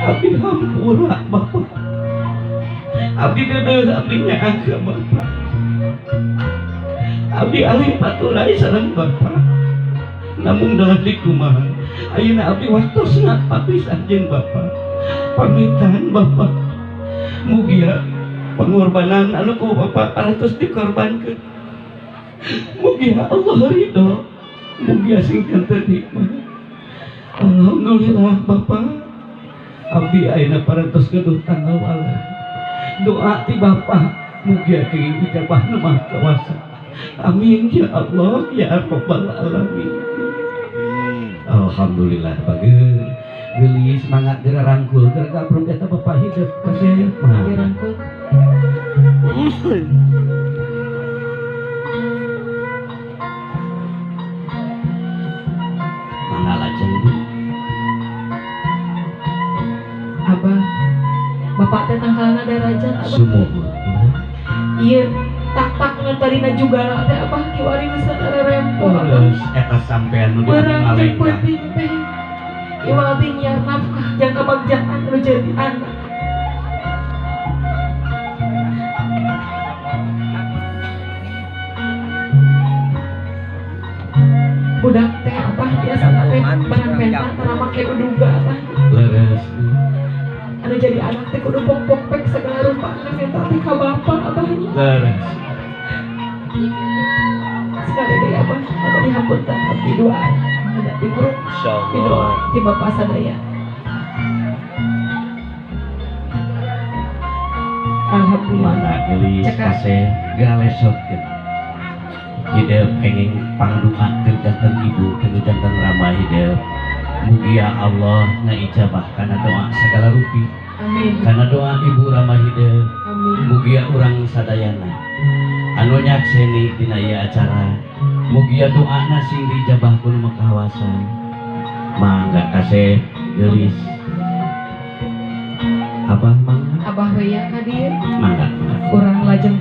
Abdi hampura Bapak. Abdi deudeuh abdi nyaah ka Bapak. Abdi alim paturai sareng Bapak. Namun dalah dikumaha ayeuna abdi waktosna papisah jeung Bapak. Pamitan Bapak. Mugia pengorbanan anu ku Bapak parantos dikorbankeun. Mugia Allah ridho. Mugia sing janten hikmah. Alhamdulillah Bapak. Abdi ayeuna parantos gaduh tanggal wala. Doa ti Bapak mugia kenging ijabah nu Maha Kawasa. Amin ya Allah ya Rabbal alamin. Alhamdulillah bager. Geulis semangat geura rangkul geura gabrug eta Bapak hidup kasep. Rangkul. Mangga lajeng Bu. Abah, Bapak teh tangkalna darajat Abah. Sumuhun. Ieu tak-tak ngantarina juga lah teh Abah kiwari geus rerempo Abah. Terus eta sampean nu Beurang jeung dialengkang. peuting teh. Iwal teh nyiar nafkah jang kabagjaan nu jadi anak. Budak teh Abah biasa teh barang menta tara make uduga Abah. Leres. Anu jadi anak teh kudu pok-pok pek segala rupa anu menta teh ka bapa Abahnya. Leres. Sekali deui Abah, Abah dihapunten abdi doa. Ada ti buruk di doa ti Bapak sadaya. Alhamdulillah. Mangga geulis Cekap. kaseh galesotkeun. Hidup kenging pangduakeun janten ibu teu janten rama hidup. Mugia Allah ngaijabah kana doa segala rupi. Amin. Kana doa ibu rama hidup. Amin. Mugia urang sadayana anu nyakseni dina ieu acara. Mugia doana sing diijabah ku Nu Maha Kawasa. Mangga kaseh geulis. Abah mangga. Abah we ya ka dieu. Mangga. Urang lajeng.